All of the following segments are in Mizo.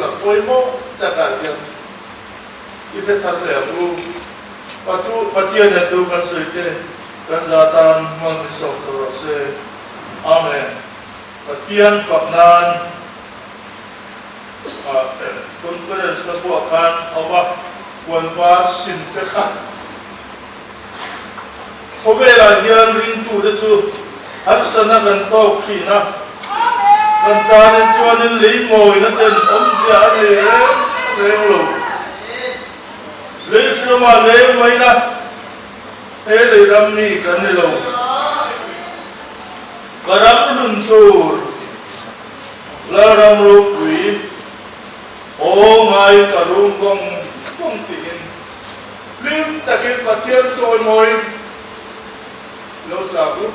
Tuna pawimawh takah hian i hre thar leh ang u. Pathu Pathian hian thu kan sawi te kan za tan hmal min sawm chho rawh se. Amen. Pathian fak nan conference na buah khan a va puan par sin te kha khawvelah hian ringtute chu harsana kan tawk thin a, kan tanin chuanin lei mawina ten awmzia a nei reng reng lo. Lei hriama leng maina he lei ram mi kan ni lo. Ka ram hlun tur Lalram ropui aw ngai ka rum bawng bawng tiin hlim takin Pathian chawimawi lo sa u.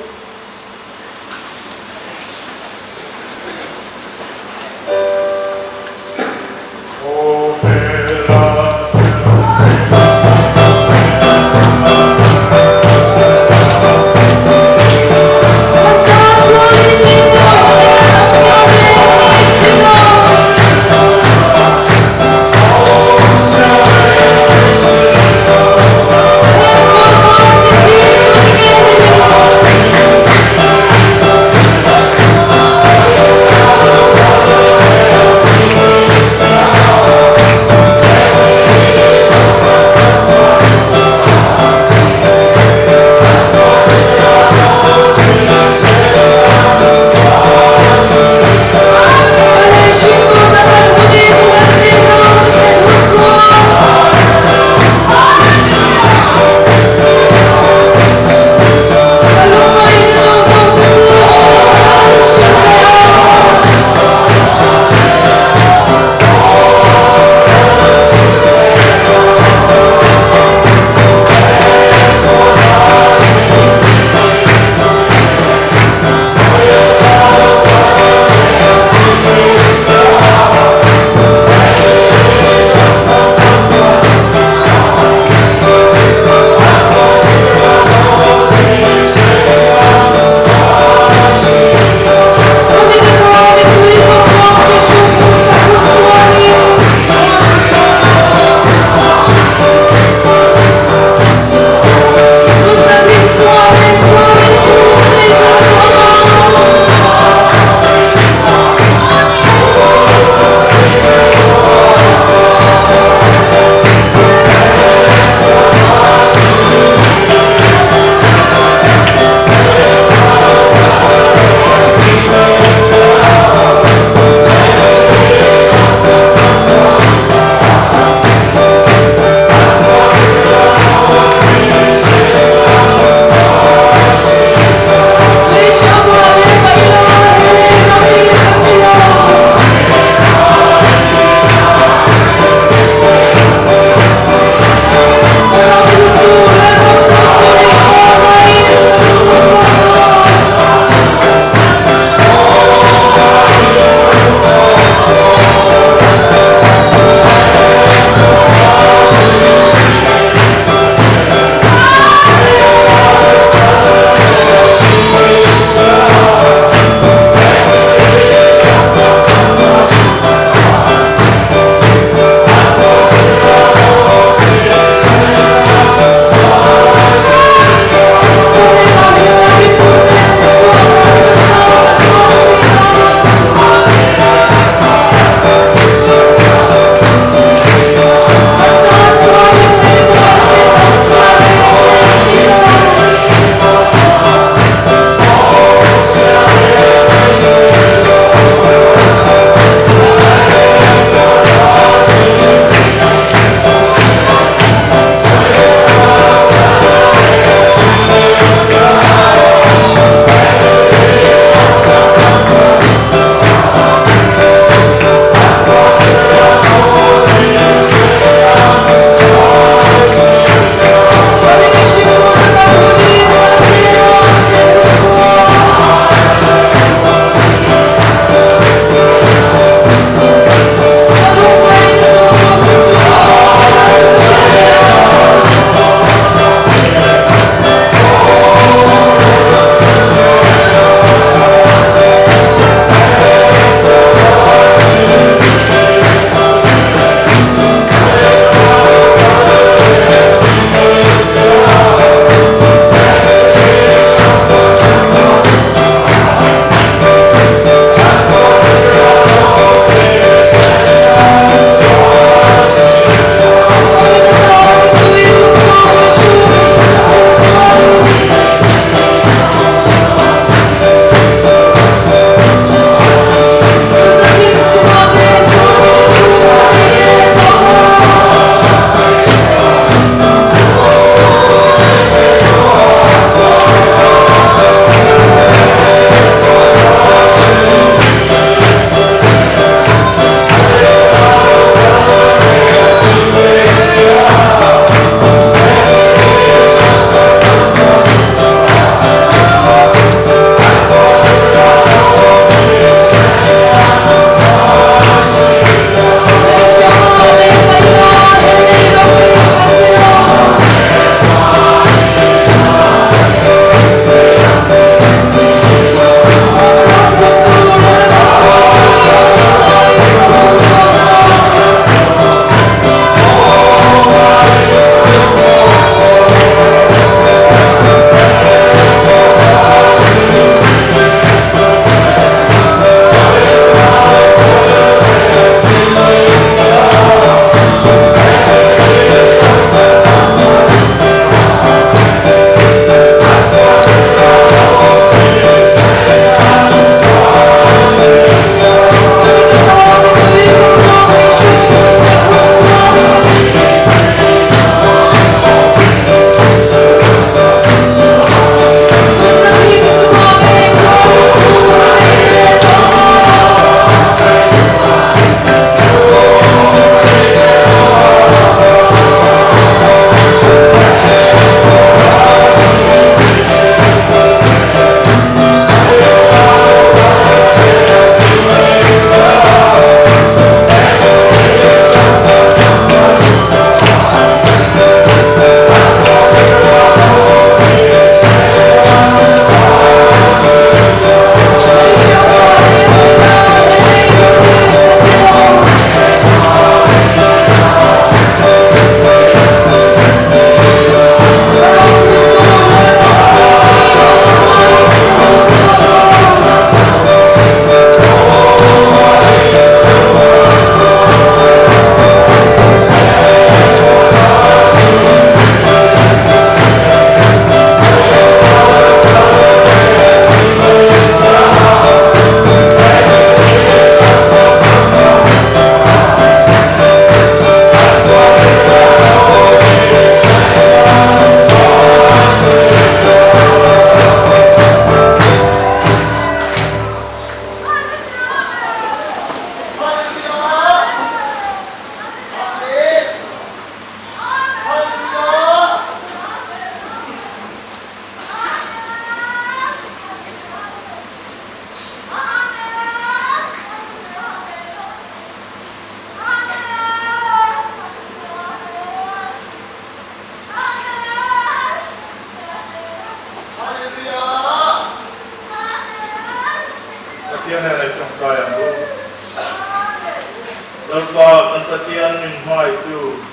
Lalpa kan Pathian min hmaitu.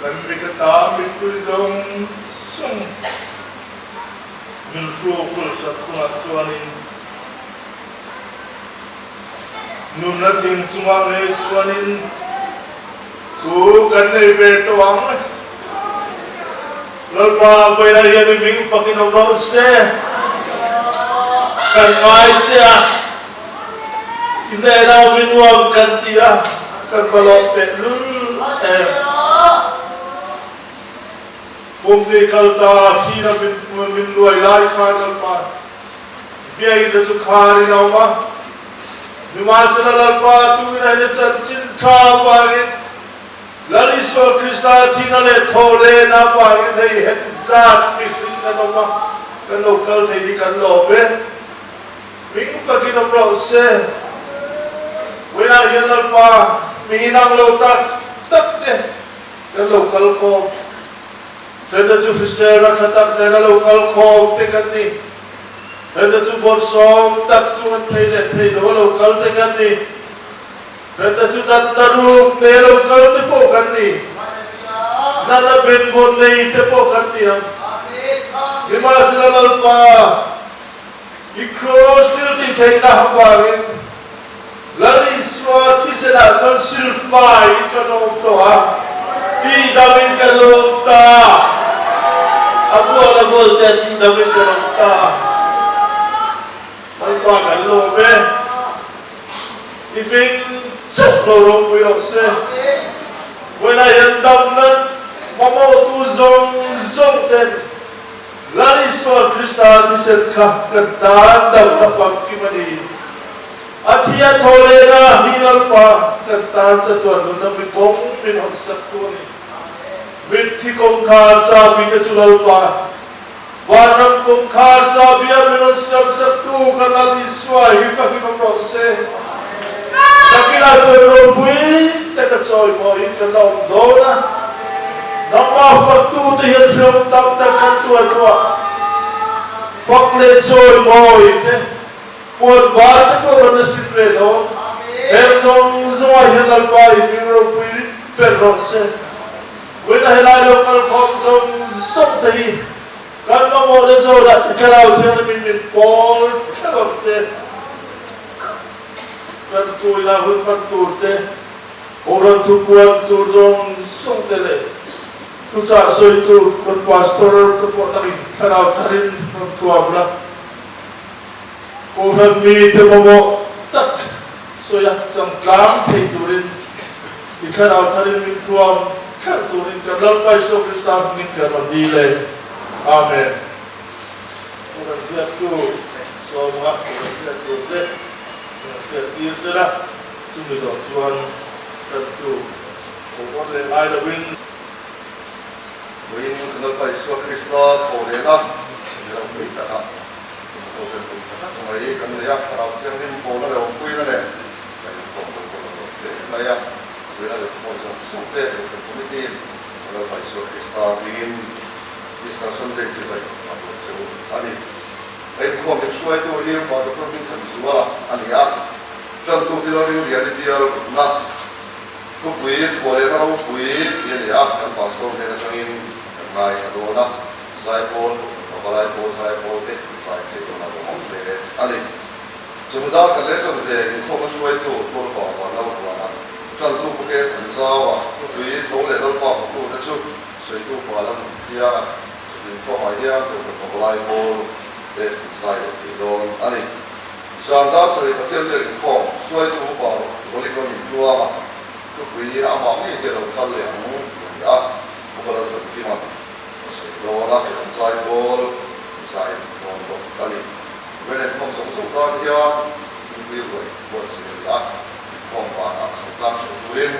Kan mi ka ta mipui zawng zawng min hruk hulsak hunah chuanin nunna thing chungah ngei chuanin thu kan nei ve tawh ang. Lalpa vawiinah hian i hming fakin awm rawh se. Kan ngai che a, i hnenah awm i nuam kan ti a, kan va lawm teh lul em. Pumni kal ta hrin a min luai lai khan Lalpa biakinn te chu khar in a awm a, nimahsela Lalpa tuina hian i chanchin tha avangin Lal Isua Krista thihna leh thawhlehna avangin hei heti zat mihring kan awm a, kan lo kal thei hi kan lawm e. Hming fakin awm rawh se. Vawiinah hian Lalpa mi inang lo tak tak te kan lo kal khawm. Thente chu hriselna tha tak nena lo kal khawm te kan ni. Thente chu bawrhsawm tak chung an thei leh thei lo a lo kal te kan ni. Renta chu natna ruk nei lo kal te pawh kan ni. Natna benvawn nei te pawh kan ni ang. Nimahsela Lalpa, i kraws thil tih theihna avangin Lal Isua thisenah chuan silfaiin kan awm tawh a, tihdamin kan lo awm ta. A bual a bual te tihdamin kan awm ta. Lalpa kan lawm e. I hming chauh lo ropui rawh se. Vawiinah hian damna mamawhtu zawng zawng ten Lal Isua Krista thisen kha kan tan damna famkim a ni. A thi a thaw lehna hi Lalpa kan tan chatuan nunna mi kawng min hawnsak tu a ni. Mitthi kawngkhar chabi te chu Lalpa Vanram kawngkhar chabia min rawn siamsaktu kan Lal Isua hi fahim awm rawh se. Nakinah chuan ropui taka chawimawiin kan la awm dawn a, nangmah faktute hian hreawm tam tak kan tuar hnuah fak leh chawimawi te, puan var te pawh kan la sim ve dawn. Heng zawng zawngah hian Lalpa i hming ropui ber rawh se. Vawiina helai lo kal khawm zawng zawng te hi kan mamawh na zawnah i thlarau thianghlimin min pawl theuh ang che. Kan tuina hun hman tur te, Kohhran thupuan tur zawng zawng te leh thuchah sawi tur kan pastor te pawh nangin thlarau tharin rawn thuam la. Kohhran mite mamawh tak sawi a changtlang thei turin i thlarau tharin min thuam thleuh turin kan Lalpa Isua Krista hmingin kan rawn dil e. Amen. Kohhran hriattu sawmnga kohhran hriat tur te kan hriat tir se la, chumi zawh chuan tantu kohhran leh ngai lovin. Vawiin kan Lalpa Isua Krista thaw lehna ropui takah Kohhran kum tha tak mai kan nei a, Thlarau Thianghlim pawlna leh awmpuina nen kan inkhawm dawn pawh lo hle mai a, Vawiina lehkhakhawm zawng zawng te Kohhran Committee a Lalpa Isua Krista hmingin Easter Sunday chibai a buat che u a ni. A inkhawm min hruaitu hi Upa Doctor Hmingthanzuala a ni a, Ṭantu Pilaring Liani bial rutna thupui Thawhlehna ropui tih a ni a, kan Pastor hnen aṭangin kan ngaithla dawn a. Zaipawl, Pavalai pawl zaipawl te zai theih dawn a awm hle a ni. Chumi dar khat leh chuan ve inkhawmna hruaitu Tualpa Vanlalhuana, Ṭantu Puke Thanzaua, Thupui Tho leh Lalpa Hmutu te chu sawitu pa la hmun thiang a, chumi inkhawmah hian Kohhran Pavalai pawl te an zai leh thei dawn a ni. Zan dar sarih Pathian biak inkhawm hruaitu Upa Rolikon Tluanga, Thupui amah ngei hi a lo kal leh ang tih a ni a, Upa Lalthankima'n A sawi dawn a, kan zai pawl zai dawn bawk a ni. Velen khawm zawng zawng tan hian thingpui ruai buatsaih a ni a, inkhawm banah chho tlang hreuh turin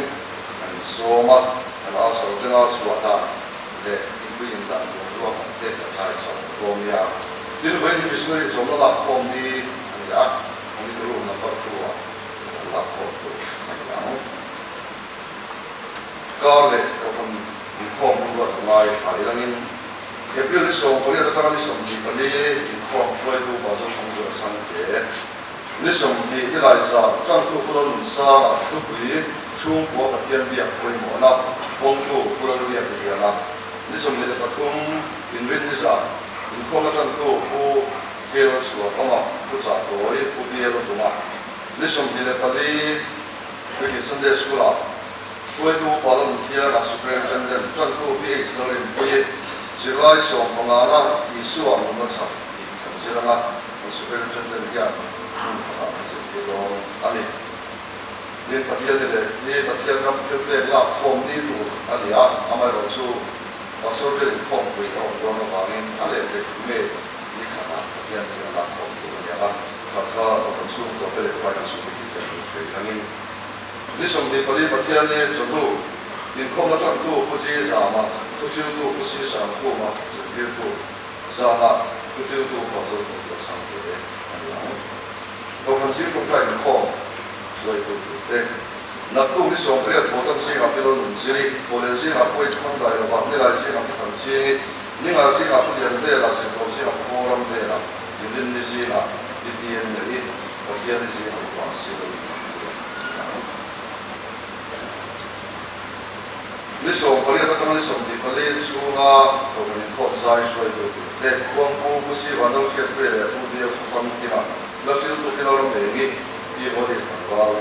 kan insawm a, kan alsar tena chhuah dan leh thingpui in dan tur ruak ang te kan ngai chho dawn nia. Tin, vawiin hi missionary chawmna lakkhawm ni a ni a, committee room number two-ah kan lakkhawm tur a ni ang. Kar leh kohhran inkhawm hun ruat a ngai thla ilangin April ni 18 atanga ni 24 inkhawm hruaitu Bazar Thangzuala Chhangte. Ni 20 nilai zan ṭantu Pu Lalnunsanga thupui chhungkua Pathian biak pawimawhna kawngtu Pu Lalbiakliana. Ni 23 inrinni zan inkhawmna ṭantu Pu Kel Chhuanawma, Pu Chahtawi, Pu Bial Hluma. Ni 24 British Sunday School-ah hruaitu Upa Lalnuthianga Superintendent ṭantu PH Lalrinpuii zirlai sawmpangana Isua nunna chak tih kan zir anga kan Superintendent hian hmun khatah kan zirtir dawn a ni. Tin, Pathian ni leh hi Pathian ram thil pek lak khawm ni tur a ni a, amaherawhchu Pastor te inkhawmpui a awm dawn avangin a leh pek nge ni khatah Pathian ni a lak khawm tur a ni ang a, khat kha Kohhran chhungkua te leh Finance Committee te an inhruai angin ni 24 Pathian ni chawhnu inkhawmna tantu Pu Ji Zama, thuhriltu Pu Si Sangkhuma, zirtirtu Zana thuhriltu pawh Zothawng chu a chhang ve a ni ang. Kohhran zing tawngtai inkhawm hruaitu turte naktuk ni 18 thaw tan zingah Pi Lalnunziri, Thawleh zingah Pu H Thangdai lova, Nilai zingah Pu Thanchhingi, Ninga zingah Pu Lianvela, Zirtawp zingah Pu Kawram Vela, Inrinni zingah Pi Tien Nei, Pathianni zingah Upa Silo in a ni ang. Ni 18 atanga ni 24 chhunga Kohhran inkhawm zai hruaitu turte Khuangpu Pu Siva Nalhriatpuia leh Pu Viau Hrafang Kima Lalhriltu Pi Lalramnengi Keyboardist Tlangval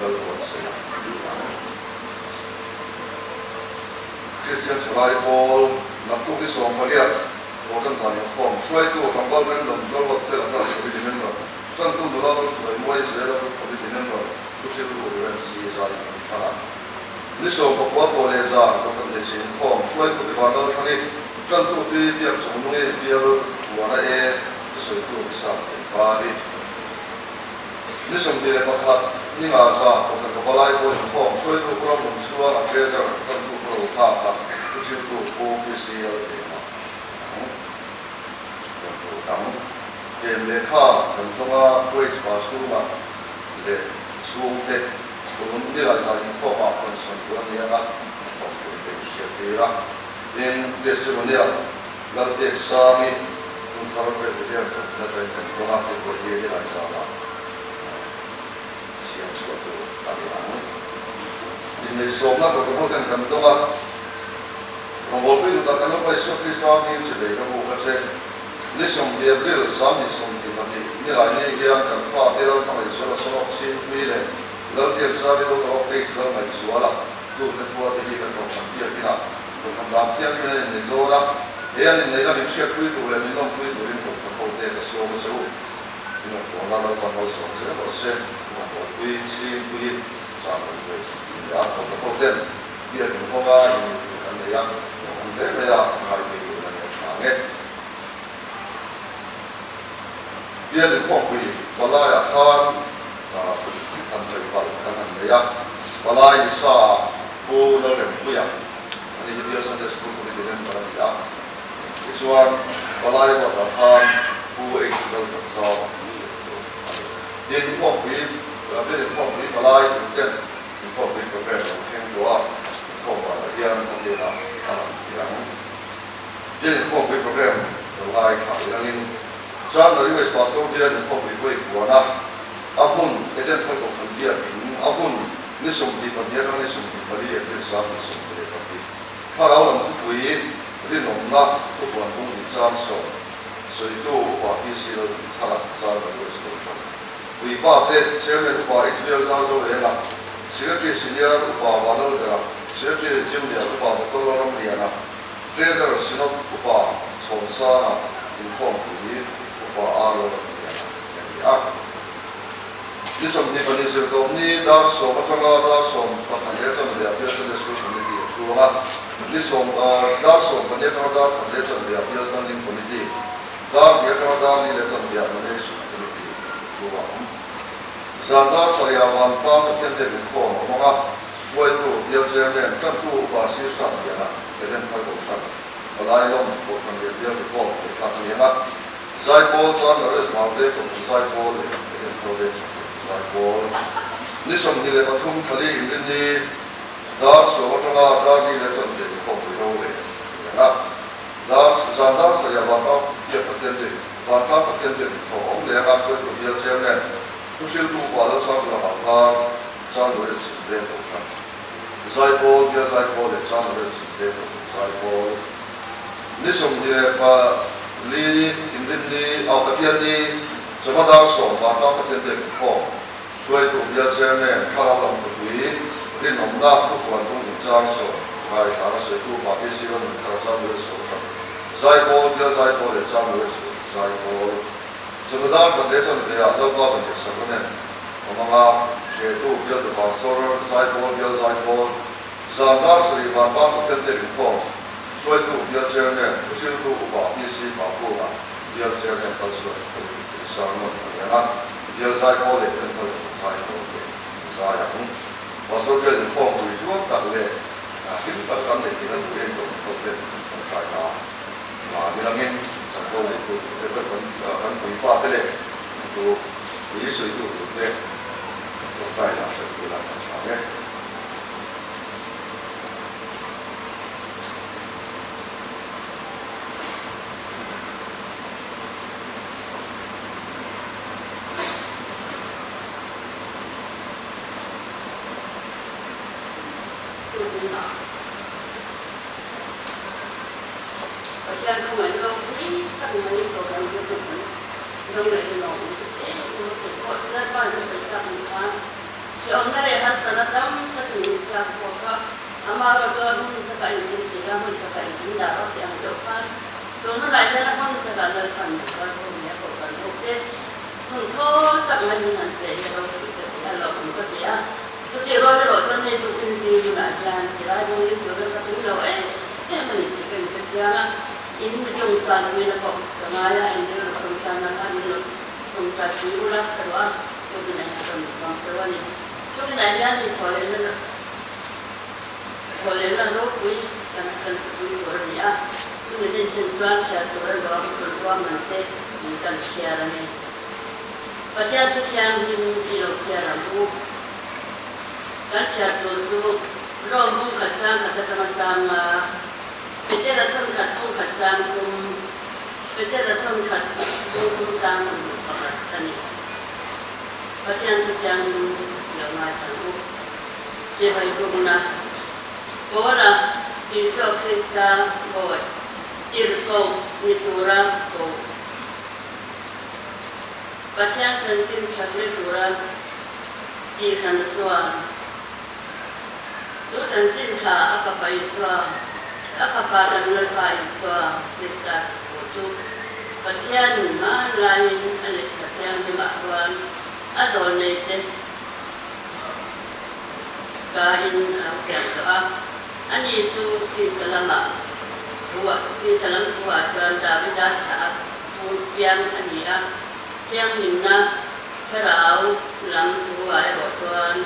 Lalbuatsaia a ni ang. Kristian Thalai Pawl naktuk ni 18 Thawhtan zan inkhawm hruaitu Tlangval Brandon Lalruatfela Branch Committee Member Chantu nula Lalhruai Muai Zela Group Committee Member Thuhrilru Rev C Zai Thana. Ni 19 thaw leh zan Kohhran hmeichhe inkhawm hruaitu Ivan Lalthlangi, Ṭantu Pi Biak Chungnungi Bial Puana E thusawitu Pi Sap Lian Pari. Ni 21 ni nga zan Kohhran Pavalai Pawl inkhawm hruaitu Pu Ramhmun Chhuanga Treasurer Ṭantu Pu Rohngaka thuhriltu Pu PC Lalpema ang rawn tur dang pem lehkha kan tawnga Kuwait pa chhungah leh chhungte Tunum nilai zai inkhawmah rawn sawn tur a ni ang a, inkhawm tur te in hriat tir a. Tin, testimonial Lalpek Sangi Hmunthar Presbyterian Kohhran atangin kan dawng a, hei pawh hi nilai zanah siam chhuah tur a ni ang. Inneihsawmna Kohhran hoten kan dawng a, rawngbawlpui nunah kan Lalpa Isua Krista hming chi bei ka buk a che. Ni 20 April 2022 nilai ni hian kan fate Lalhmangaihzuala Sawrok Chhingpui leh Lalbiakzari Doctor of Aids Lalngaihzuala tute khua te hi kan Kohhran biakinah Kohhran dan thianghlim an innei dawn a, he an inneihna min hriatpui tur leh min lawmpui turin Kohhran hote ka sawm a che u. Inawmtawhna Lalpan malsawm zel rawh se, Rawngbawlpui Chhingpui Chan Railways tih a ni a, Kohhran hoten biakin hawnga innei tur kan nei a, lawmawm hle mai a, ngaithei tur a ni a tha ang e. Bial inkhawmpui palaiah khan han hlei palh kan han nei a, palai ni sa Pu Lalrempuia a ni hi Bial Sunday School Committee member a ni a, tichuan palai ruatah khan Pu H Lalthanzau a ni leh tur a ni. Tin, inkhawmpui Bial inkhawmpui palai turten inkhawmpui programme lo thleng tawh a, inkhawm banah hian a hnenah a lang thei ang. Bial inkhawmpui programme lo ngai thla leh angin January West Pastor Bial inkhawmpui vawi puana a hmun Eden Thar Kohhran Biak in a hun ni 22 atanga ni 24 April 2024 Thlarau lam thupui rinawmna thupuan bung hnih chang sawm sawitu Upa PC Lalthum Thara January West Kohhran Puipa te Chairman Upa HVL Zarzo Enga Secretary Senior Upa Vanlalvera Secretary Junior Upa Doctor Lalramliana Treasurer Synod Upa Chhawnsanga inkhawmpui Upa R Lalramliana a ni a. Ni 22 zirtawp ni dar 10 atanga dar 11 leh chanve ah Bial Sunday School Committee a chhung a, ni sawm dar 14 atanga dar khat leh chanve ah Bial Standing Committee, dar hnih atanga dar li leh chanve ah Nomination Committee a chhung ang. Zan dar sarih ah Vantlang Pathian biak inkhawm a awm ang a, hruaitu Bial Chairman, Tantu Upa Sir Hrangliana, Eden Thar Kohhran, Palai Lawm Kohhran leh Bial Report ngaihthlak a ni ang a, Zaipawl chuan Naresh Marte Kohhran Zaipawl leh Eden Thar Veng Chhakchhuak Zaipawl ni 23 thali inrinni dar 10 atanga dar li leh chanve inkhawmpui ro leh a ni ang a, dar zan dar sarih ah Vantlang Biak Pathian biak Vantlang Pathian biak inkhawm a awm leh ang a, hruaitu Bial Chairman Pu Thuhriltu upa Lalsangzula Hauhnar, Chanmari Zin Veng Kohhran, Zaipawl, Bial Zaipawl leh Chanmari Zin Veng Kohhran Zaipawl. Ni 24 Inrinni, ah Pathianni, Chawhma dar sawm Vantlang Pathian biak inkhawm, hruaitu Bial Chairman, Thlarau lam thupui, rinawmna, thupuan tung inchang sawm, ngaithla a sawitu Pa PC Rawn Inthar Chanmari Kohhran Zaipawl, Bial Zaipawl leh Chanmari Zaipawl. Chawhnu dar khat leh chanve ah Lalpa zanriah Sacrament awm anga hretu Bialtu Pastor Zaipawl Bial Zaipawl zan dar sarih Vantlang Pathian biak inkhawm hruaitu Bial Chairman Thuhriltu Upa PC Pakunga Bial Chairman kal chuan sermon a ni ang a, Bial Zaipawl leh Temple Zaipawl te an zai ang. Pastor Bial inkhawm pui tuam tak leh hlim tak kan neih theihna turin Doctor ten an changkai ta. Mahni langin chanvo neitu turte pawh kan kan puipa te leh tu pui sawitu turte tawngtai lah hriat ila kan tha ang e. Pathian khawngaih ropui tak mai kohhran hi hmu kan dawng leh hi lawm ang em em a tih pawh Lalpa in a sawi tak ang khan hrehawmna leh harsatna tam takin min tlak bawk a, amaherawh chuan hmun takah engkim ti la hmun takah engkim dah rawh tih ang deuh khan tun hunah hian a hmun takah Lalpan min hruai ho nia kohhran ho te hun thawl tak mai min han pe hi ropui ka ti a lawm ka ti a. Chutih rual erawh chuan hei tuk inzir hunah hian tilai bawngin turin ka tui lo em em a ni tih ka inhre chiang a, in mi tawngtai puina pawh ka ngai a, in rilru tawngtaina khan min lo tawngtai pui ula ka duh a, tukinah hian ka rawn chhuang cheu a ni. Tukinah hian mi thawhlehna thawhlehna ropui kan kan pui tur a ni a, chumi dinchhin chuan chhiar tur a luang ruahman te min kan chhiar a ni. Pathian chu thianghlim i lo chhiar ang u. Kan chhiar tur chu Rome bung khat chang khat atanga chang a, Petera thawn khat bung khat chang thum, Petera thawn khat bung thum chang 21 a ni. Pathian chu thianghlim i lo ngaithla ang u. Chehai bukna Paula Isua Krista bawi tirhkoh ni tura koh. Pathian chanchin tha hle tura tihhrana chuan chu chanchin tha a fapa Isua, a fapa kan Lalpa Isua Krista pawh chu Pathianin hmanlaiin a lehkha thianghlimah chuan a zawlneite kain a lo pian tawh a. Ani chu tisa lamah thuah, tisa lam thuah chuan Davida thlah a pum piang a ni a, thianghlimna thlarau lam thuah erawh chuan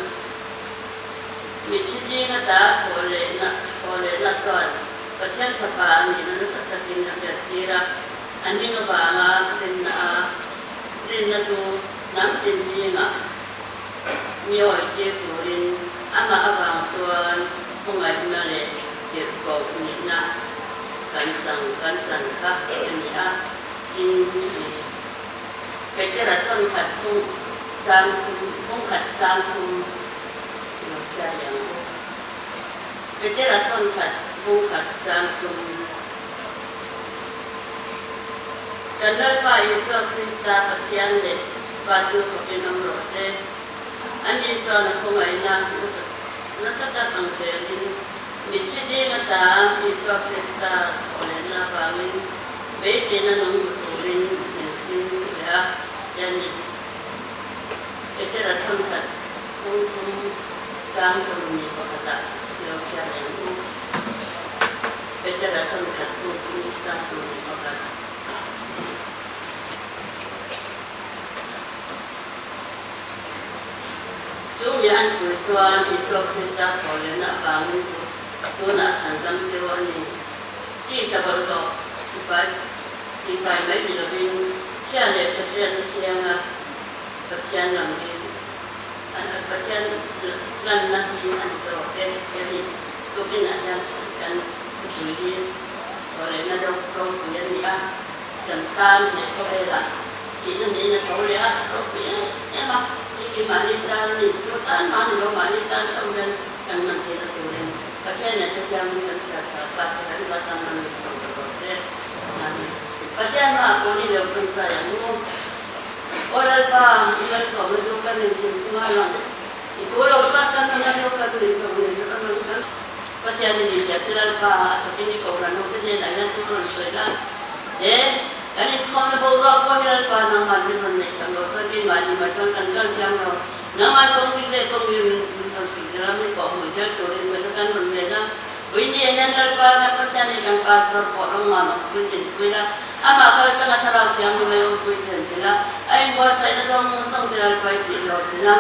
mitthi zinga ta thawhlehna thawhlehna chuan Pathian fapa a nihna nasa takin a hriattir a, a hming avanga rinna a rinna chu hnam tin zingah Mi awitir turin amah avang chuan khawngaihna leh tirhkoh nihna kan chang kan chan kha a ni a, tin i Petera thawn khat phung chang thum phung khat chang thum i lo chhiar leh ang u. Petera thawn khat phung khat chang thum. Kan Lalpa Isua Krista Pathian leh Pa chu fakin awm rawh se. Ani chuan a khawngaihna nasa tak ang zelin mitthi zing ata Isua Krista thawhlehna avangin beiseina nung hmu turin min hlim leh a, tia ni. Petera thankhat phung thum chang 21ah i lo chhiar reng u. Petera thankhat phung thum chang 21. Chu mi an pui chuan Isua Krista thawhlehna avangin chu tunah chhandam cheu a ni. Tisa bawlhhlawh tifai tifai mai ni lovin chhia leh tha hriatna thianga Pathian lam hi Pathian lanna hi a ni zawk e ti a ni. Tukinah hian kan thupui hi thawhlehna deuh ropui a ni a. Kan tan leh khawvelah thihna niin a tho leh a, ropui em em a. hi mahni tan a ni, tu tan mah ni lo mahni tan chauh hian kan hman theihna turin Pathian leh Thutiangin kan chhiar chhuah tak hi kan zat ang man min sawm ta rawh se. Amen. Pathian hmaah pawh ni lo tawngtai ang u. Aw Lalpa, i malsawmna chu kan engkim chunga lang. I thu lo chuan kan nuna chu kan nih zawng nen a rawn kan. Pathian in inziah te Lalpa a takin i kohhran ho te hnenah hian thu rawn sawi la. He kan inkhawmna boruak pawh hi Lalpa nangmah min rawn neihsak lo chuan keimahni mah chuan kan kal thiam lo. Nangmah kawng dik leh kawng ngir min rawn hrilh zel a, min kawh hmuh zel turin kan kan rawn len a. Puini ah hian Lalpa kan Pathian hi kan pastor pawh rawng ngam awm pui din pui la, amah kal tanga thlarau thianghlim mai awm pui chen chilh a, a inbuatsaihna zawng zawng te Lalpa i tih hlawh thin a.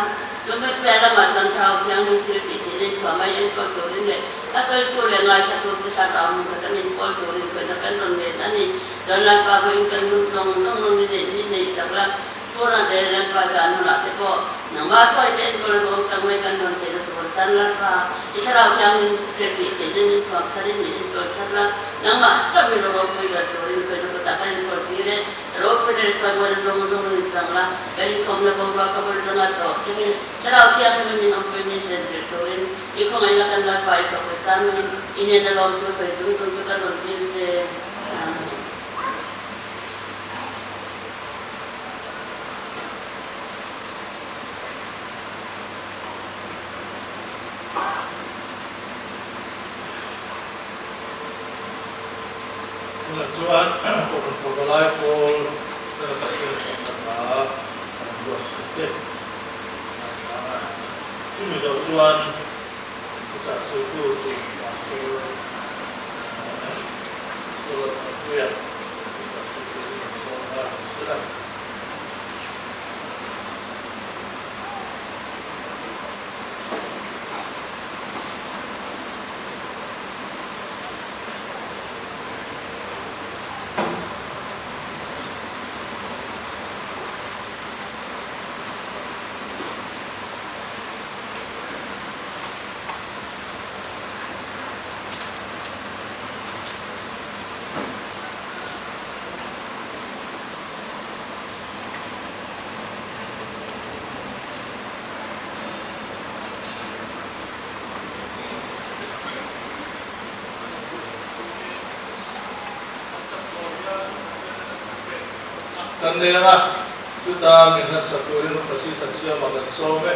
Tumhmel piah lamah chuan thlarau thianghlim thil tih thin a inthuah mai enkawl turin leh a sawitu leh ngaithla te thlarau hmun khat an inkawl turin khawihna kan rawn len a ni. Chuan Lalpa vawiin kan hun zawng zawng rawn ni neihsak la. Chhuna te Lalpa zan hunah te pawh nangmah thuai te enkawl an awm tang mai kan rawn theihna tur tan Lalpa i thlarau thianghlim hriat tih theihna min thuam tharin min enkawl thar la, nangmah chauh hi ro ropui ber turin khawihna kutah kan enkawl tir e, ropui leh chawimawi zawng zawng in chang la, kan inkhawmna boruak ka bul atanga tawp thlengin thlarau thianghlim min awmpui min chenchilh turin i khawngaihna kan Lalpa Isua Krista hmingin i hnena lawmthu sawi chung chung chu kan rawn dil che. Amen. Tunah chuan Kohhran Pawlpalai pawl tana Pathian thawmhnaw hna an buatsaih te ngaithla a. Chumi zawh chuan thuchah sawitu tur Pastor Solomon Puia thuchah sawitu hi kan sawm nghal ang sela. Kan nei ang a, chuta min hlansak turin Upa Sithansiama kan sawm e.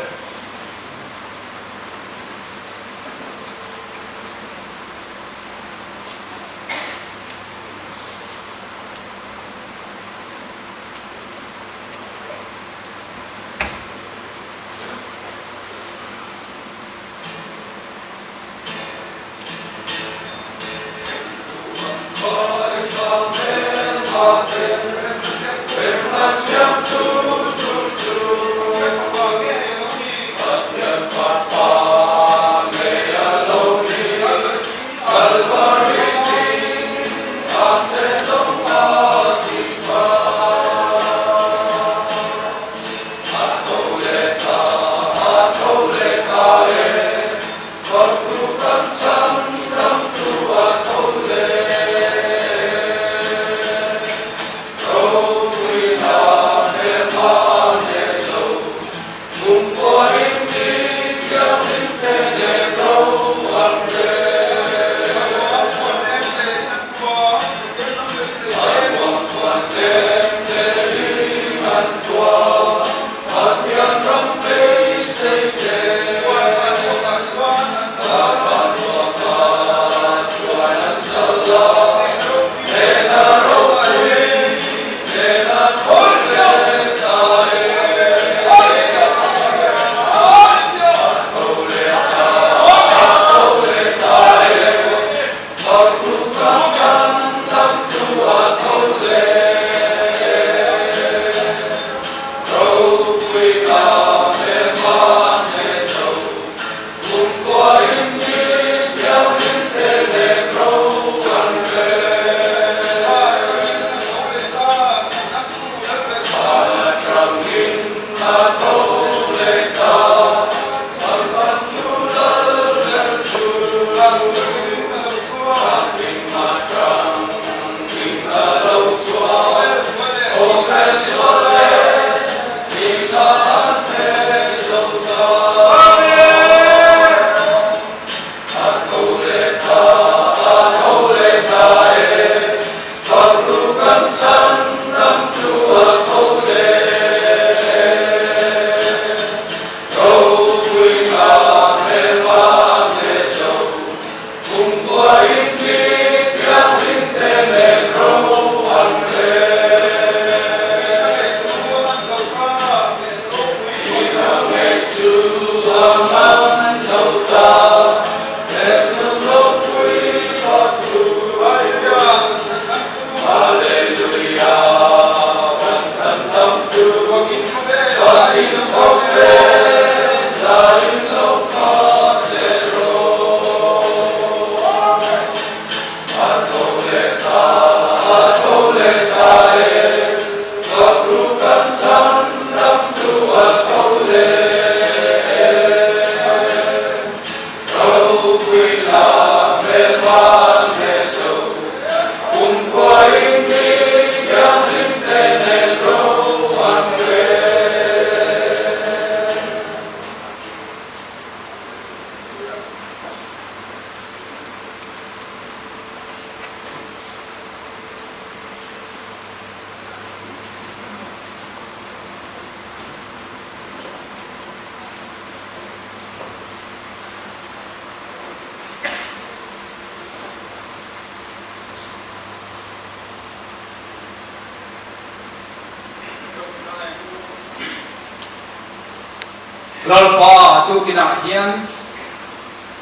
Lalpa tukinah hian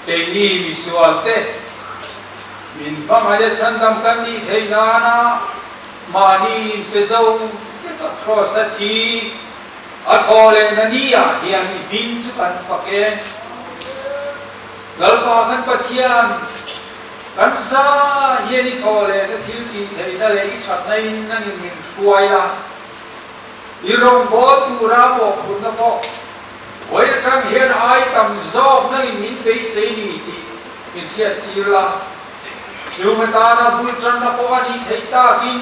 keini misualte min hmangaih a chhandam kan nih theih nana mahni inpe zo veka Kraws a thi a thaw lehna ni ah hian i hming chu kan fak e. Lalpa kan Pathian, kan za hian i thaw lehna thil tih theihna leh i thatna in nangin min hruai la. I rawngbâwl tura mawhphurhna pawh vawi atang hian ai tam zawk nangin min beisei ni tih min hriattir la. Chung atana bul tanna pawh a nih theih takin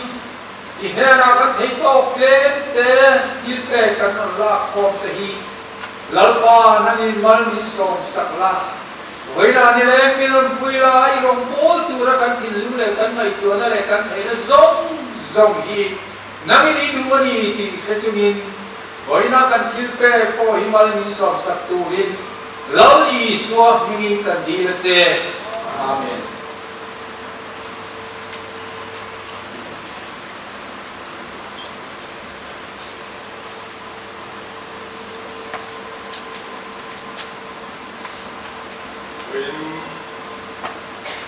i hnenah kan thei tawk tlem te thil pek kan rawn lak khawm te hi Lalpa nangin mal min sawm sak la. Vawiinah nileng min rawn pui la, i rawngbâwl tura kan thinlung leh kan ngaihtuahna leh kan theihna zawng zawng hi Nangin i duh a ni tih hre chungin vawiina kan thil pek pawh hi mal min sawmsak turin Lal Isua hmingin kan dil a che. Amen. Vawiin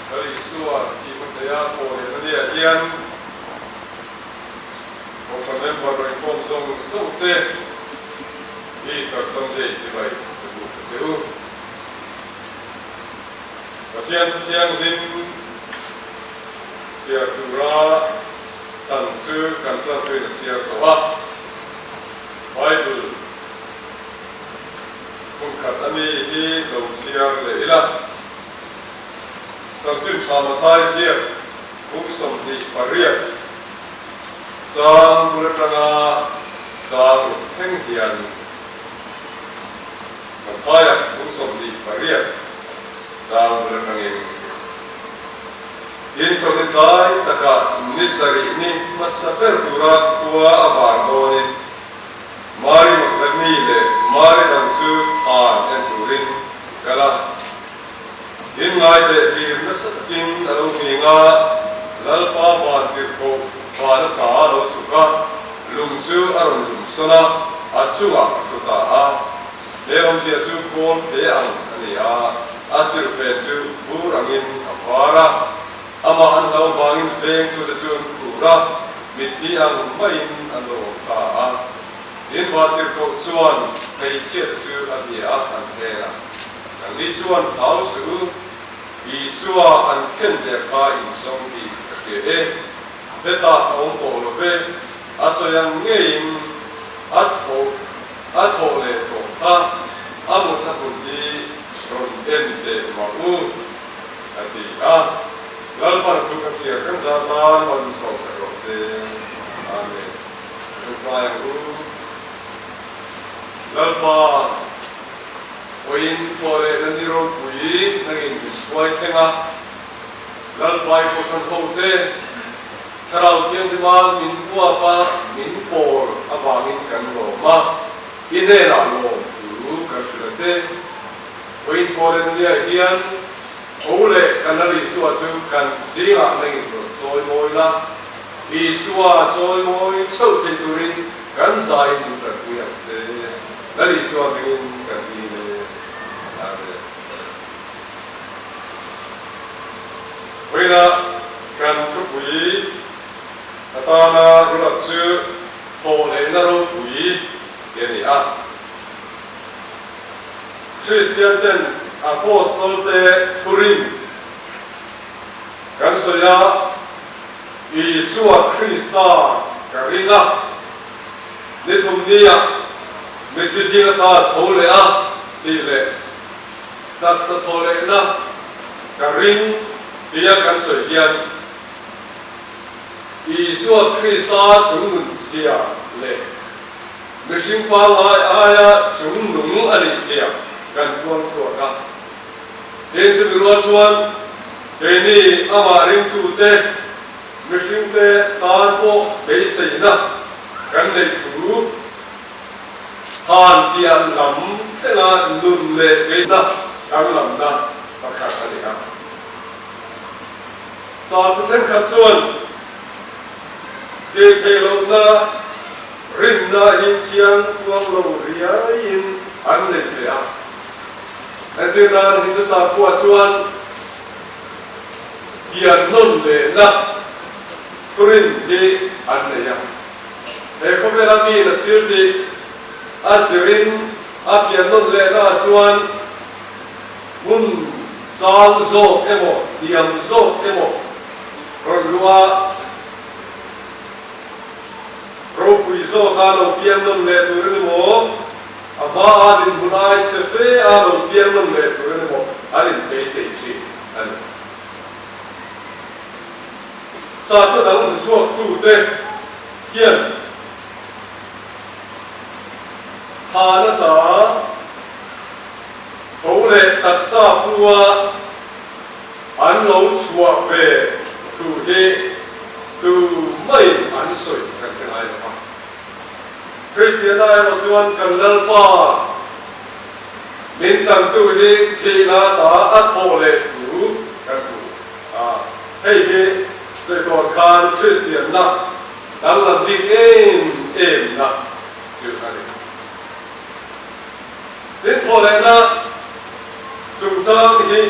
Lal Isua tih hmun theia thaw leh na nia hian Kohhran member rawn inkhawm zawng zawng te Easter Sunday chibai ka duh ta che u. Pathian chu thianghlim piar tura tan chu kan tanpuiin a siar tawh a, Bible hmun khat a mi hi lo chhiar leh ila. Chanchin tha Mathai ziak kum 28 chang bul atanga dar ruk thleng hian Mathaiah kum 28 chang bul atangin in chawhni tlai takah ni sarih ni hmasa ber tura khua a var dawnin Mari Magdalene leh Mari dang chu thlan en turin kal a. In ngai leh lir nasa takin a lo nghing a, Lalpa van tirhkoh van a ta a lo chhuk a, lung chu a rawn lum sawn a, a chungah a thu ta a. He awmzia chu kawl hle ang a ni a, a sirfen chu vur angin a var a, amah an hlo vangin vengtute chu an khur a, mitthi ang maiin an lo awm ta a. In van tirhkoh chuan hmeichhiate chu a bia a, an hnenah. Nangni chuan hlau suh u, Isua an thlen der kha in zawng tih ka hria e. Hetah a awm tawh lo ve, a sawi ang ngeiin a thaw a thawh leh tawh kha a mutna hmun hi rawn en teh mah u, a ti a. Lalpan thu kan chhiar kan zah tan rawn sawm sak rawh se. Amen. Chungtlai ang u. Lalpa. Vawiin thaw leh na ni ropui nangin min hruai thleng a, Lalpai Kohhran hote Thlarau Thianghlima min uap a, min pawl avangin kan lawm a, i hnenah lawm thu kan hrilh a che. Vawiin thaw leh na niah hian tho leh kan Lal Isua chu kan zingah nangin rawn chawi mawi la, Isua chawi mawi theuh thei turin kan zaiin min tanpui ang che. Lal Isua hmingin kan dil e. Amen. Vawiinah kan thupui atana ruat chu thawh lehna ropui ti a ni a. Kristian ten Apostol te thurin kan sawi a, Isua Krista ka ring a. Ni thum nia mitthi zing ata tho leh a tih leh taksa thaw lehna ka ring tia kan sawi hian Isua Krista chungnun zia leh mihring pangngai aia chungnung a nih zia kan puang chhuak a. Tin chumi rual chuan keini amah ringtute Mihringte tan pawh beiseina kan neih thu khan piah lam thlenga nun leh beiseina danglamna pakhat a ni a. Safu thenkhat chuan thil theih lohna rinna hi thiang kuang lo riaiin. an nei ve a. Entir nan Hindu sakhua chuan pian nawn lehna thurin hi an nei a. He khawvela miin a thil tih a zirin a pian nawn lehna ah chuan hmun sang zawk emaw hniam zawk emaw rawn luh a, Ropui zawka lo piang nawn leh tur a ni maw? A hma a dinhmun ai chhe fe a lo piang nawn leh tur a ni maw? An inbeisei thin a ni. Sakhaw dang hmuchhuaktute hian thlan ata tho leh taksa pua An lo chhuah ve thu hi tu maiin an sawi kan hre ngai lo va. Kristiana erawh chuan kan Lalpa min tantu hi thihna ata a thawh leh thu kan hmu a. Hei hi sawi khan Kristianna danglam bik em em na chu a ni. Tin, thawhlehna chungchang hi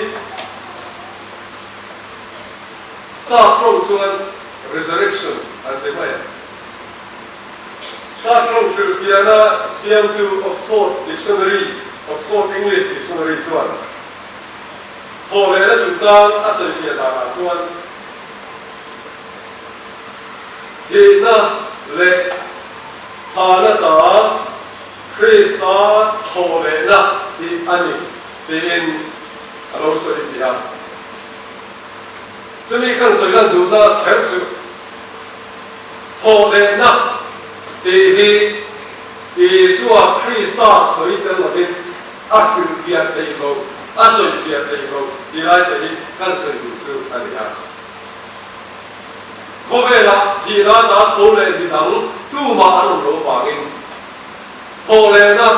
Sap tawng chuan resurrection an ti mai a. Sap tawng hrilhfiahna siamtu Oxford Dictionary, Oxford English Dictionary, chuan thawhlehna chungchang a sawifiah danah chuan thihna leh thlana ta Krista thawhlehna tih a ni tiin a lo sawi fiah a. Chumi kan sawi lan duhna kher chu thawhlehna tih hi Isua Krista sawi tel lovin a hrilhfiah thei lo, a sawifiah thei lo tih lai te hi kan sawi duh chu a ni a. Khawvelah thihna ata tho leh midang tumah an awm lo vangin thawhlehna,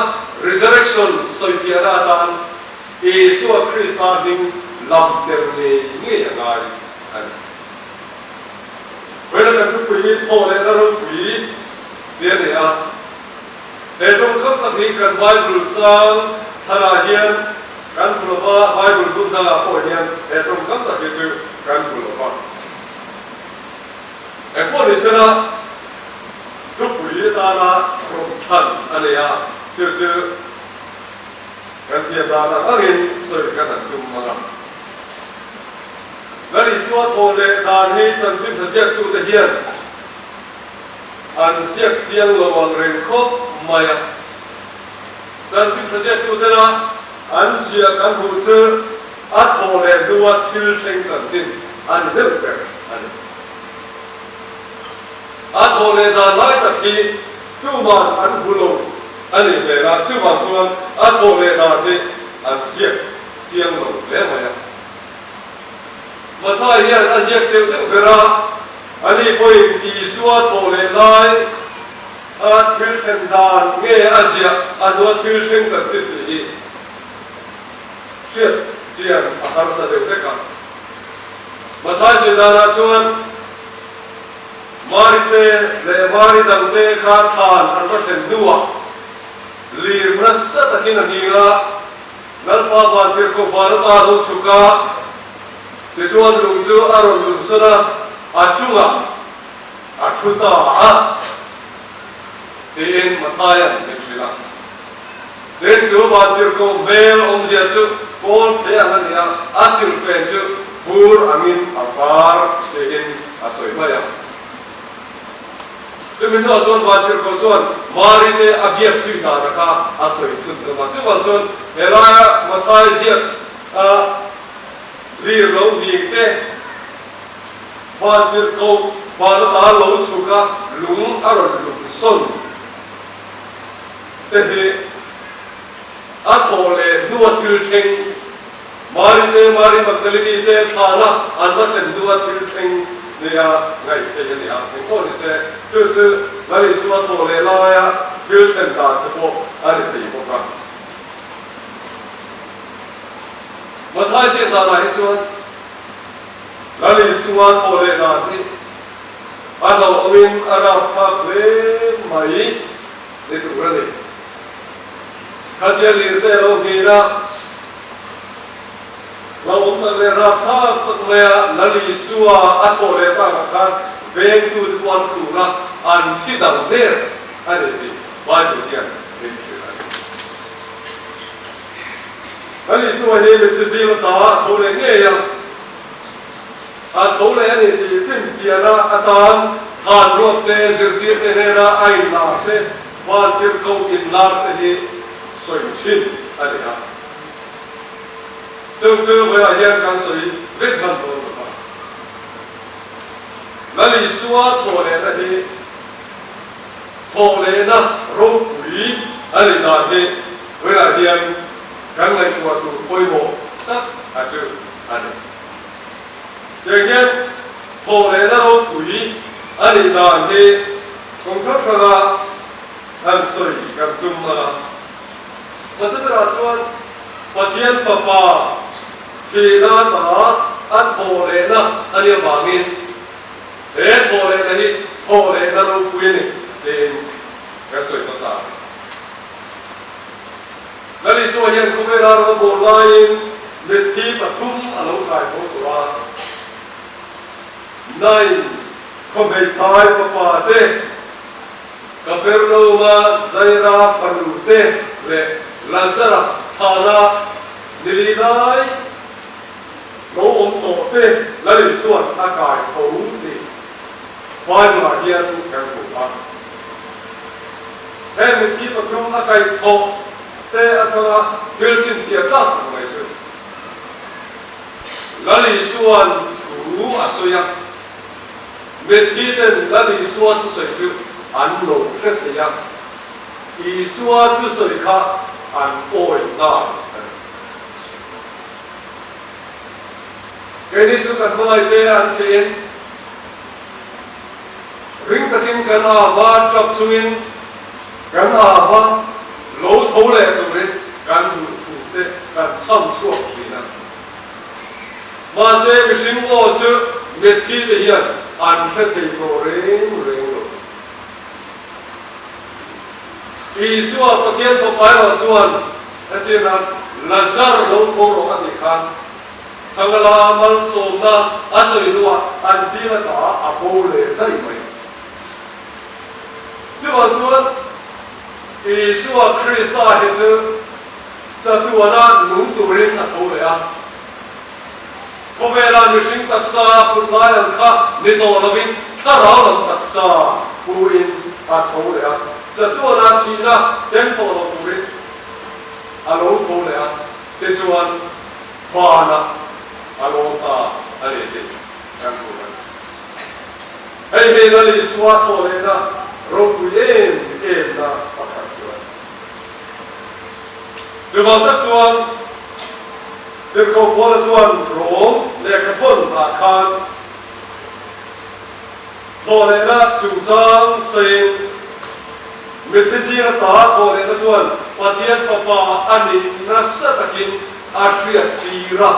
resurrection, sawifiahna atan Isua Krista hming lam tel ngei ngei a ngai a ni. Vawiin kan thupui hi thawhlehna ropui ti a ni a. He tawngkam tak hi kan Bible chang tharah hian kan hmu lo va, Bible hmun dangah pawh hian he tawngkam tak hi chu kan hmu lo va. Engpawh ni sela thupui atana rawn thlan a nei a, chu chu kan thiam dan ang angin sawi kan han tum mang a. Lal Isua thaw leh dan hi chanchin thlaziaktute hian An ziak chiang lo ang reng khawp mai a. Kan thil ziaktutena an ziah kan hmuh chu a thawh leh hnua thil thleng chanchin a ni deuh ber a ni. A thawh leh dan lai tak hi tuman an hmu lo a nih hmel a, chuvang chuan a thawh leh dan hi an ziak chiang lo hle mai a. Mathai hian a ziak deuh deuh ber a. Ani pawhin Isua thawh leh lai a thil thlen dan nge a ziah a hnua thil thleng chanchin tih hi hriat chian a harsa deuh hlek a. Mathai sawi danah chuan Mari te leh Mari dangte kha thlan an va thlen hnuah lir nasa takin a nghing a, Lalpa vantirhkoh van ata lo chhuk a, Tichuan lung chu a rawn lum sawn a, a chungah a thu ta a, tiin Mathaia'n min hrilh a. Tin, chu vantirhkoh hmel awmzia chu kawl phei ang a ni a, a silhfen chu vur angin a var tiin a sawi mai a. Chumi hnuah chuan vantirhkoh chuan Mari te a biak zui dana kha a sawi chhun tum a. Chuvang chuan helaia Mathai ziak a Lir lo hning te, vantirhkoh van ata lo chhuk a lung a rawn lum sawn te hi a thawh leh hnua thil thleng, Mari te, Mari Magdalini te thlana an va thlen hnua thil thleng nia ngaih theih a ni a. Engpawh ni se, chu chu Lal Isua thawh leh laia thil thlen dan te pawh a ni thei bawk a. Mathai ziak danah hi chuan Lal Isua thawh leh dan hi a hlauhawmin a rapthlak hle mai ni tur a ni. Khatia lirte a lo nghin a, hlauhawm tak leh rapthlak tak maia Lal Isua a thawh leh takah khan vengtute pawh an thlur a, an thi dang der a ni tih Bible hian min hrilh a ni. Lal Isua hi mitthi zing ata a tho leh ngei a, a tho leh a ni tih finfiahna atan thanruak te, zirtirte hnena a inlar te, Vantirhkoh inlar te hi sawi thin a ni a. Chung chu vawiah hian kan sawi vek hman dawn lo va. Lal Isua thawhlehna hi thawhlehna ropui a nih dan hi vawiah hian kan ngaihtuah tur pawimawh tak a chu a ni. Tiang hian thawhlehna ropui a nih dan hi kawng hrang hranga han sawi kan tum a. Hmasa berah chuan Pathian Fapa thihna ata a thawhlehna a nih avangin he thawhlehna hi thawhlehna ropui a ni tiin kan sawi hmasa a. Lal Isua hian khawvela rawngbawl laiin mitthi pathum a lo kai tho tawh a. Nain khawhmeithai fapa te, Kapernauma Jaira fanu te leh Lazara thlana nili lai lo awm tawh te Lal Isua'n a kai tho tih Bible-ah hian kan hmu a. Heng mitthi pathum a kaihthawh te atanga thil chhinchhiah tlak tak mai chu Lal Isua'n thu a sawi a, mitthi ten Lal Isua thusawi chu an lo hre thei a, Isua thusawi kha an awi nghal a ni. Keini chu kan hmangaihte an theihin Ring takin kan ava tap chungin kan ava lo tho leh turin kan duh thu te kan cham chhuak thin a. Mahse mihring aw chu mitthi te hian an hre thei tawh reng reng lo. Isua Pathian Fapa erawh chuan hetiang Lazar lo tho rawh a tih khan Changala malsawmna a sawi hnuah an zing ata a bo leh daih mai. Chuvang chuan Isua Krista hi chu chatuana nung turin a tho leh a. Khawvela mihring taksa put lai ang kha ni tawh lovin thlarau lam taksa pu-in a tho leh a. Chatuana thihna keng tawh lo turin a lo tho leh a. Tichuan, Vana a lawm ta a ni tih kan hmu a ni. Hei hi Lal Isua thawhlehna ropui em em na pakhat chu a ni. Chuvang tak chuan Tirhkoh Paula chuan Rom lehkhathawn ah khan thawhlehna chungchang sawiin Mitthi zinga ta thawhlehna chuan Pathian Fapa a nih nasa takin a hriat tir a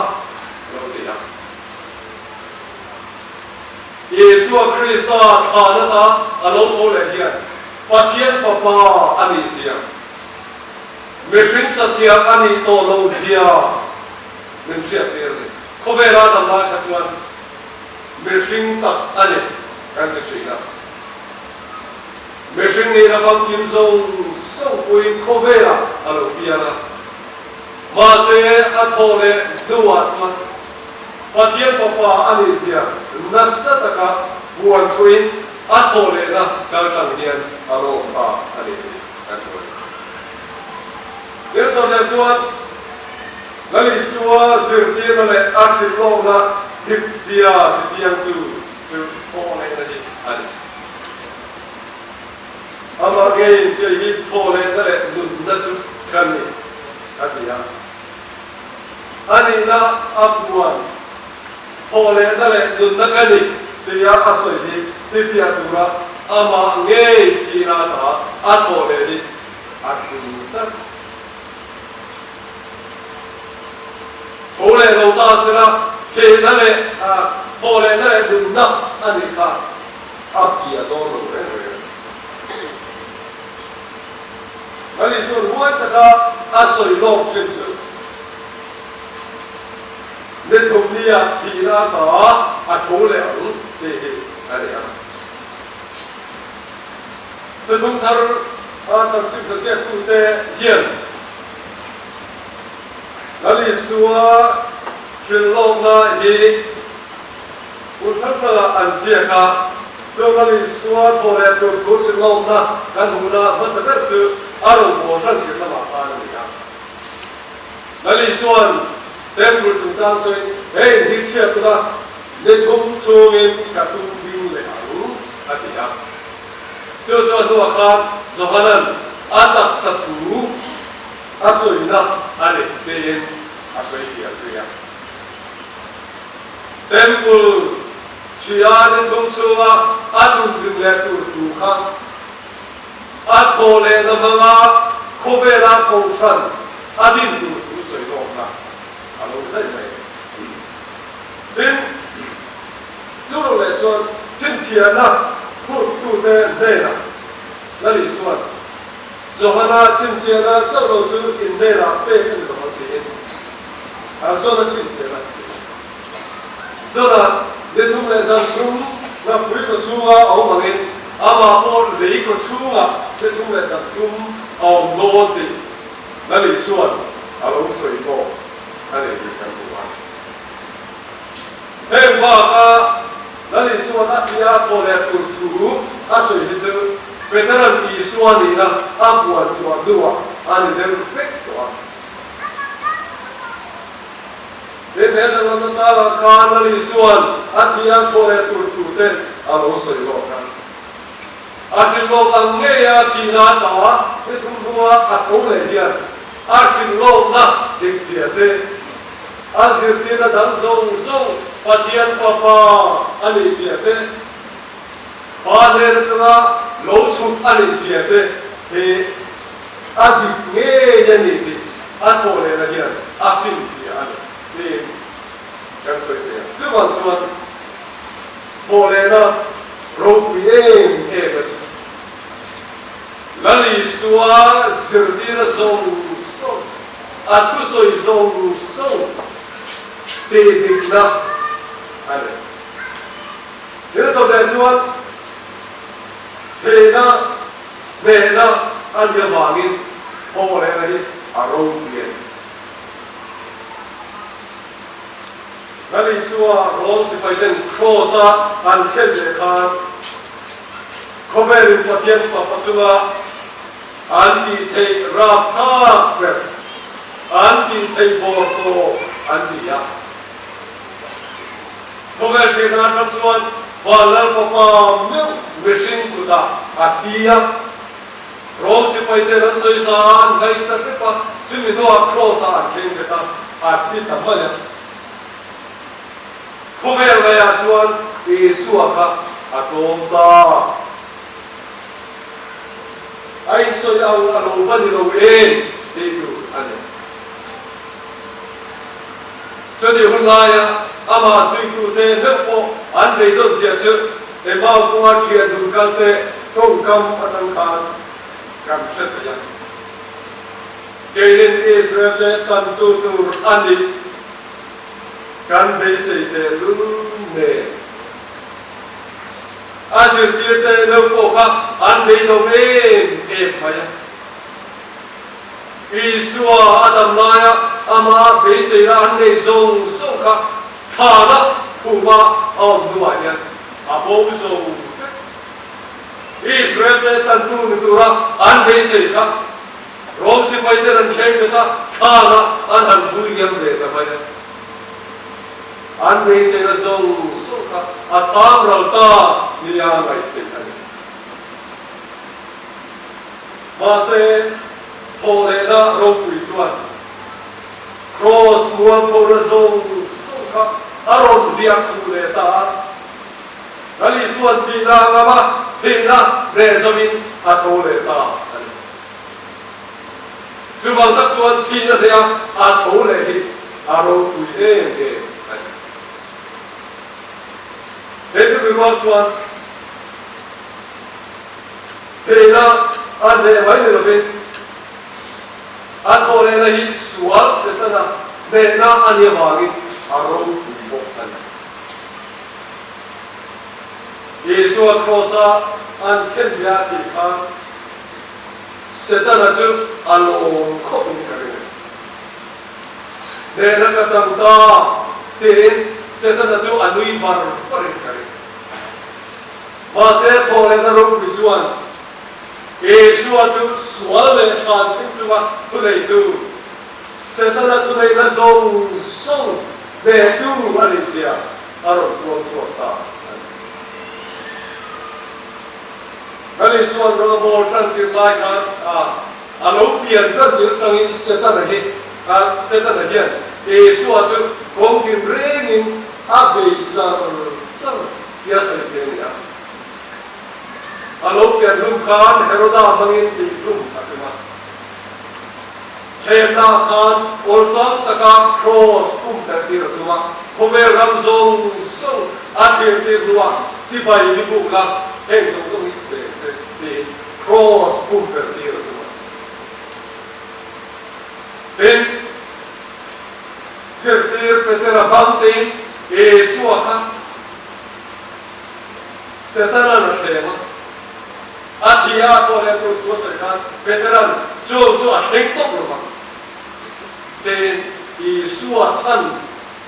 lo ti a. Isua Krista thlan ata a lo tho leh hian Pathian Fapa a nih zia, mihring satliak a nih tawh loh zia min hriat tir a ni. Khawvela dam lai kha chuan mihring tak a ni kan ti thin a. Mihring nihna famkim zawng zawng puiin khawvelah a lo piang a. Mahse, a thawh leh hnuah chuan Pathian Fapa a nihzia nasa taka puan chhuahin a thawh lehna kaltlang hian a lo awm ta a ni tih kan hmu a ni. Tirhkoh leh chuan Lal Isua zirtirna leh a hrilhlawkna dikzia tichiangtu chu thawh lehna hi a ni. Amah ngeiin kei hi thawhlehna leh nunna chu ka ni, a ti a. A nihna a puan, thawhlehna leh nunna ka ni tia a sawi hi tifiah tura amah ngei thihna ata a thawhleh hi a tul tlat. Tho leh lo ta sela thihna leh thawhlehna leh nunna a nih kha. A fiah dawn lo reng reng a ni. Lal Isua'n huai taka. a sawi lawk thin chu ni thum nia thihna ata a tho leh ang tih hi a ni a. Thuthlung thar a chanchin hreziaktute hian Lal Isua hrilhlawkna hi hun hrang hrangah an ziak a, chu Lal Isua thaw leh tur thu hrilhlawkna kan hmuhna hmasa ber chu a rawngbâwl ṭan tirh lamah khan a ni a. Lal Isua'n Temple chungchang sawiin, He in hi chhiat ula, ni thum chhungin ka tum ding leh ang, a ti a. Chu chu a hnuah khan Johana'n a taksa thu a sawina a ni tiin a sawi fiah zui a. Temple ṭhia ni thum chhunga a tum ding leh tur thu kha a thaw lehna hmanga khawvela kohhran a din tur thu sawi lawkna a lo ni daih mai. Tin, chu lo leh chuan chhinchhiahna phurhtute hnenah Lali chuan, Johana chhinchhiahna chauh lo chu in hnenah pek a ni lo ang tiin an Zona chhinchhiahna a ti a. Zona ni thum leh zan thum ngakpui khaw chhunga a awm angin amah pawh lei khaw chhungah ni thum leh zan thum a awm dawn tih Lali chuan a lo sawi tawh a ni tih kan hmu a. Heng baka Lal Isua'n a thih a thaw leh tur thu a sawi hi chu Petera'n Isua nihna a puan chhuah hnuah a ni deuh vek tawh a. Tin, he danglamna tlangah khan Lal Isua'n a thih a thaw leh tur thu te a lo sawi lawk a. A hrilh lawk ang ngeia a thihna a ta a, ni thum hnua a tho leh hian a hrilh lawkna dikzia te, a zirtirna dang zawng zawng Pathian Fapa a nihzia te, Pa hnen atanga lo chhuk a nihzia te hi a dik ngei a ni tih a thawh lehna hian a finfiah a ni tiin kan sawi thei a. Chuvang chuan thawh lehna ropui em em a ni. Lal Isua zirtirna zawng zawng, a thusawi zawng zawng tih dikna a ni. Thil tawp leh chuan thihna, hnehna a nih avangin thaw lehna hi a ropui a ni. Lal Isua Rom sipaiten Kraws-a an khelh leh khan khawvelin Pathian fapa chunga an tih theih rapthlak ber, an tih theih bawr tawp an ti a. Khawvel thihna atang chuan Van Lal fapa meuh mihring kutah a thi a. Rom sipaiten an sawi sa a, an ngaisa hrep a, chumi hnuah Kraws-ah an thleng bet a, a thi ta mai a. Khawvel ngaiah chuan Isua kha a tlawm ta. A insawi ang a lo va ni lo em tih tur a ni. Chutih hun laia amah zuitute meuh pawh an beidawn zia chu Emau kawnga thian dun kalte tawngkam atang khan kan hre thei a. Keinin Israel-te tantu tur a nih kan beisei teh lul nen. A zirtirte meuh pawh kha an beidawng em em mai a. Isua a dam laia amah beiseina an nei zawng zawng kha thlana khuma a awm hnuah hian a bo zo vek. Israel-te tantu ni tura an beisei kha Rom sipaiten an thleng bet a, thlana an han vui liam ve ta mai a. An beiseina zawng zawng kha a tham ral ta nia ngaih theih a ni. Mahse, thawhlehna ropui chuan Kraws mualphona zawng zawng kha a rawn hliah khuh leh ta a. Lal Isua'n thihna a ngam a, thihna hneh zawin a tho leh ta a ni. Chuvang tak chuan thihna hneha a tho leh hi a ropui em em a ni. He chumi rual chuan thihna a hneh mai ni lovin. A thawhlehna hi sual Setana hnehna a nih avangin a ropui bawk a ni. Isua Kraws-a an thlen bia a tih khan Setana chu a lawm khawpin ka ring a ni. Hnehna ka chang ta tiin Setana chu a nui var varin ka ring. Mahse thawhlehna ropui chuan Isua chu sual leh thlan thim chunga thuneitu, Setana thuneihna zawng zawng hnehtu a nih zia a rawn puang chhuak ta a ni. Kan Isua'n rawng a bawl tan tir lai khan a a lo pian tan tir atangin Setana hi Setana hian Isua chu kawng tin rengin a bei char char tia sawi thei a ni a. A lo pian hlum khan Heroda hmangin tih hlum a tum a. Thlemna khan awlsam taka kraws pum pertir a tum a, khawvel ram zawng zawng a thlir tir hnuah chibai mi buk la, heng zawng zawng hi pe ang che tiin kraws pum pertir a tum a. Tin, zirtir Petera hmang tein Isua kha Setana'n a thlem a, a thi a, a thaw leh tur chu a sawi khan Petera'n chung chu a thleng tawp lo vang tiin Isua chhan,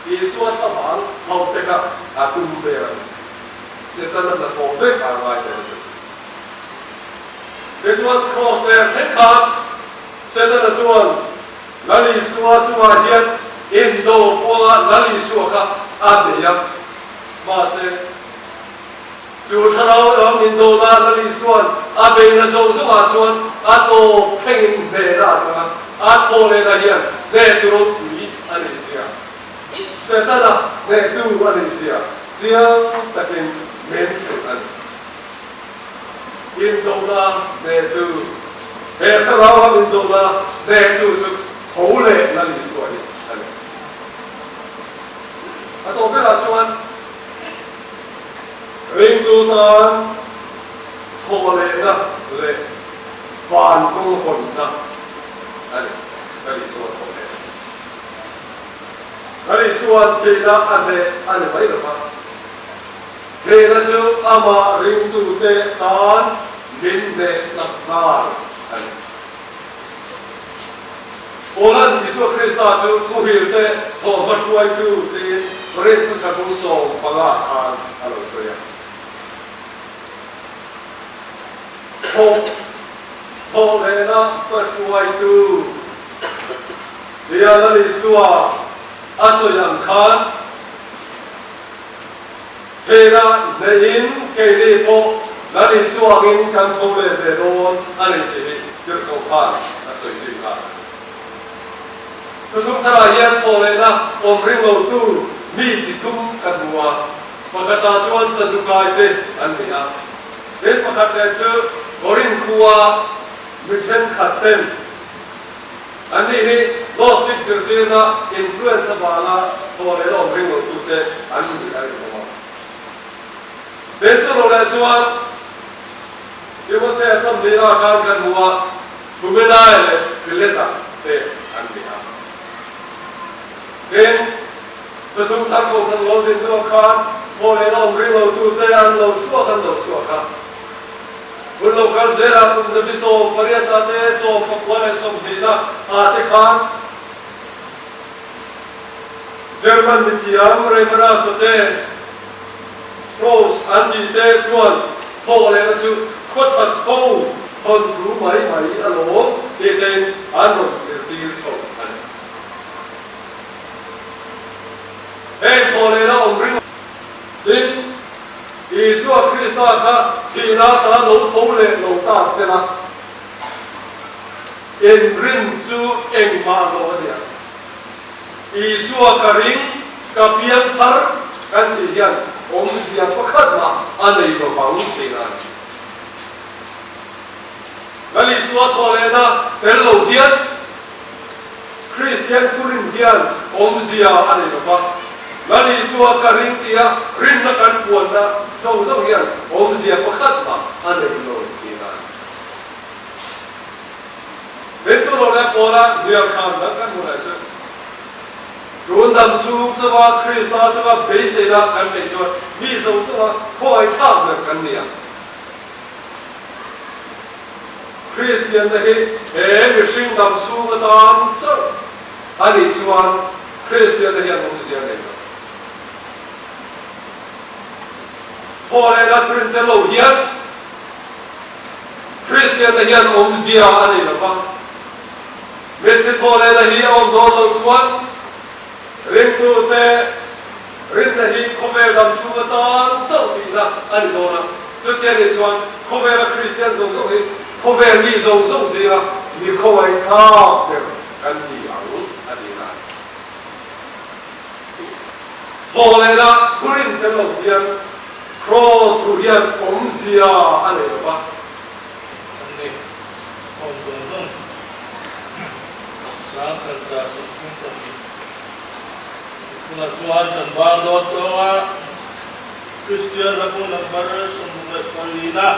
Isua thlavang hauh te kha a tum vel a ni. Setana'n a thaw vek a ngai tel chu. Tichuan Kraws ler thleng khan Setana chuan Lal Isua chungah hian indo kuanga Lal Isua kha a bei a. Mahse, chu thlarau ram indona Lal Isua'n a beihna zawng zawngah chuan a tawp thlengin hnehna a chang a, a thaw lehna hian hnehtu ropui a nih zia, Setana hnehtu a nih zia chiang takin min hrilh a ni. Indona hnehtu, He thlarau ram indona hnehtu chu tho leh Lal Isua hi a ni. A tawp berah chuan ringtu tan thawhlehna leh van kawng hawnna a ni. Ka nih chuan thawhlehna. Ka nih chuan theihna a hneh a ni mai lo va, theihna chu amah ringtute tan min hnehsak nghal a ni. Paula'n Isua Krista chu muhil te thawhhma hruaitu tiin Korinth thuthla bung 15 khan a lo sawi a. Thawh thawhlehna hma hruaitu tia Lal Isua a sawi ang khan theihna neihin keini pawh Lal Isua angin kan tho leh ve dawn a ni tih hi Tirhkoh khan a sawi zui nghal a ni. Thuthum tharah hian thawhlehna awm ring lotu mi chi thum kan hmu a, pakhatah chuan Sadukai te an ni a, tin pakhat leh chu Korinth khua mi thenkhat ten an nih hi Gnostic zirtirna influence avanga thawhlehna awm ring lotute an ni a rinawm a. Tin chu lo leh chuan Timothea thawmhnihna khan kan hmu a, Humenaia leh Phileta te an ni a. Tin, Thusung thar kohhran lo din hnuah khan thaw leh la awm ring lo tute an lo chhuak an lo chhuak a. Hun lo kal zelah kum zabi 18 ah te, 19 leh 20 ah te khan German mithiam Reimarus-a te, Strauss an tih te chuan thaw lehna chu khawchhat ho thawnthu mai mai alawm tih tein an rawn zirtir chho a ni. Heng thaw lehna awm ringawt tin Isua Krista kha thihna ta lo tho leh lo ta sela inrin chu engmah lo a ni ang. Isua ka ring, ka piang thar kan tih hian awmzia pakhat mah a nei lo vang tih a ni. Lal Isua thawhlehna tel lo hian Kristian thurin hian awmzia a nei lo va. Lal Isua ka ring tia rinna kan puanna zawng zawng hian awmzia pakhat mah a nei lo tih a ni. Tin chu lo leh Paula hnial khan dang kan hmu leh chu. Tun dam chung chunga Krista chunga beiseina kan neih chuan mi zawng zawnga khawngaih thlak ber kan ni ang. Kristianna hi he mihring dam chhung atan chauh a nih chuan Kristianna hian awmzia a nei lo. Thaw leh la thurin tel lo hian Kristianna hian awmzia a nei lo va. Mitthi thaw leh la hi a awm dawn loh chuan ringtute rinna hi khawvel dam chhung atan chauh tihna a ni dawn a. Chutia nih chuan khawvela Kristian zawng zawng hi khawvel mi zawng zawng zinga mi khawngaihthlak ber kan ni ang a ti na. Thaw leh la thurin tel lo hian Kraws thu hian awmzia a nei lo va. An ni khawm zawng zawng sang kan za 32 tunah chuan kan bang dawn tawng a, Kristian hlabu number 64 na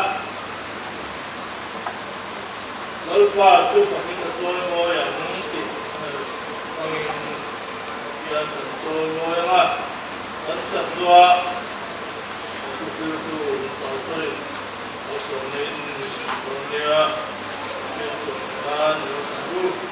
Lalpa chu ka hming a chawi mawi ang tih hmangin Pathian kan chawi mawi ang a, kan sak zuah thuhriltu Pastor-in Malsawmna in min hrilh dawn nia, Pathian sawmna nan min sak ru.